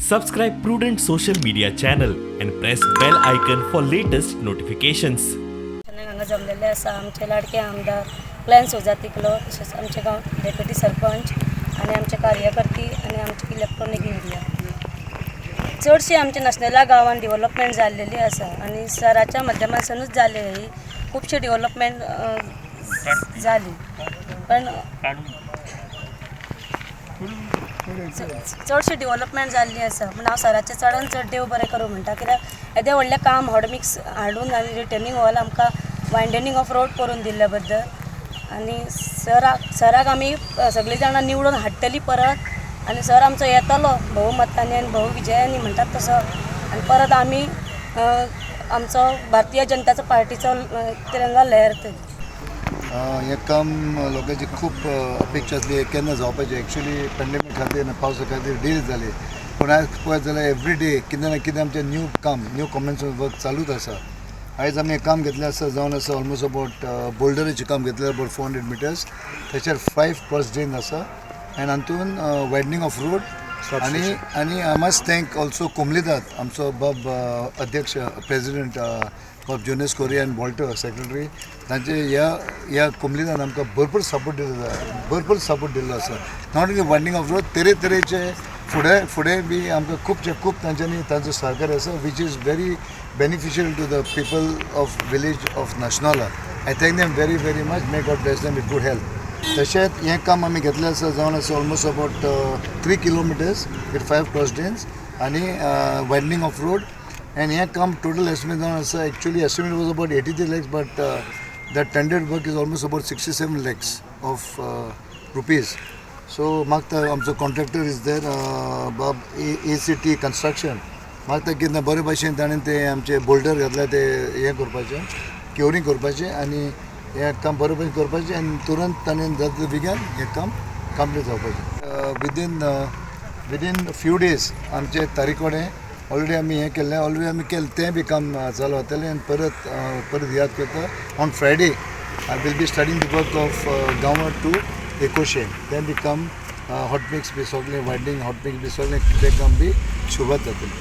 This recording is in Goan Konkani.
Subscribe Prudent social media channel and press bell icon for latest notifications. हांगा जमलेले आसा आमचे लाडके आमदार प्लॅन सोजा तिकलो, तशेंच आमचे गांव डेप्युटी सरपंच आनी आमचे कार्यकर्ते आनी आमचे इलेक्ट्रॉनीक मिडिया. चडशी आमच्या नाशनेला गांवान डिवलपमेंट जाल्लेली आसा आनी सराच्या माध्यमांतल्यानूच जाले. ही खुबशी डिवलपमेंट जाली, पण चडशी डिवलपमेंट जाल्ली आसा. पूण हांव सराचें चडान चड देव बरें करूं म्हणटा, कित्याक येदें व्हडलें काम हॉटमिक्स हाडून आनी रिटर्निंग वॉल आमकां वायडनिंग ऑफ रोड करून दिल्ल्या बद्दल. आनी सराक आमी सगळीं जाणां निवडून हाडटली परत आनी सर आमचो येतलो भोवमतांनी आनी भोव विजयांनी म्हणटात तसो. आनी परत आमी आमचो भारतीय जनताचो पार्टीचो तिरंगा लहरतली. हें काम लोकांची खूब अपेक्षा आसली, हें केन्ना जावपाचें. एक्चुली पेंडेमीक खातीर आनी पावसा खातीर डिले जाली, पूण आयज पळयत जाल्यार एवरी डे कितें ना कितें आमचें न्यू काम, न्यू कॉमेन्समेंट वर्क चालूच आसा. आयज आमी हें काम घेतलें आसा, जावन आसा ऑलमोस्ट अबावट बोल्डराचें काम घेतलें, अबावट 400 मिटर्स. ताचेर फायव क्रॉस ड्रेन आसा आनी हातून वायडनींग ऑफ रोड. आनी I must thank also कोमलीदाद, आमचो बाब अध्यक्ष, प्रेजिडेंट बाब जोनेस कोरिया आनी वॉल्टर सेक्रेटरी, तांचे ह्या कोमलीदान आमकां भरपूर सपोर्ट दिल्लो, भरपूर सपोर्ट दिल्लो आसा. Not only widening of road, तरेतरेचे फुडें फुडें बी आमकां खुबचे खूब तांच्यांनी तांचो सहकार्य आसा, which is very beneficial to the people of village of Naxnola. I thank them very very much. May God bless them with good health. तशेंच हें काम आमी घेतलें आसा, जावन आसा almost about 3 kilometers with five cross drains आनी वायडनिंग ऑफ रोड. आनी हें काम टोटल एस्टिमेट जावन आसा, actually estimate was about 83 lakhs, but the tendered work is almost about 67 lakhs of rupees. So मागता, आमचो कॉन्ट्रॅक्टर is there, बाब ए सी टी कन्स्ट्रक्शन, मागता कितें बरे भाशेन ताणें ते आमचे बोल्डर घातल्या ते हें करपाचें, क्युरींग करपाचें आनी हें काम बरे भशेन करपाचें आनी तुरंत ताणें जाता बेगीन हें काम कंप्लीट जावपाचें. विदीन फ्यू डेज आमचे तारीकोडे ऑलरेडी आमी हें केल्लें, ऑलरेडी आमी केलें, तें बी काम चालू जातलें. आनी परत परत याद करता, on Friday I will be starting the work of Gavar to Ecoxem. तें बी काम हॉट मिक्स बी सगळें, वायडनिंग, हॉट मिक्स बी सगळें, तें काम बी सुरवात जातली.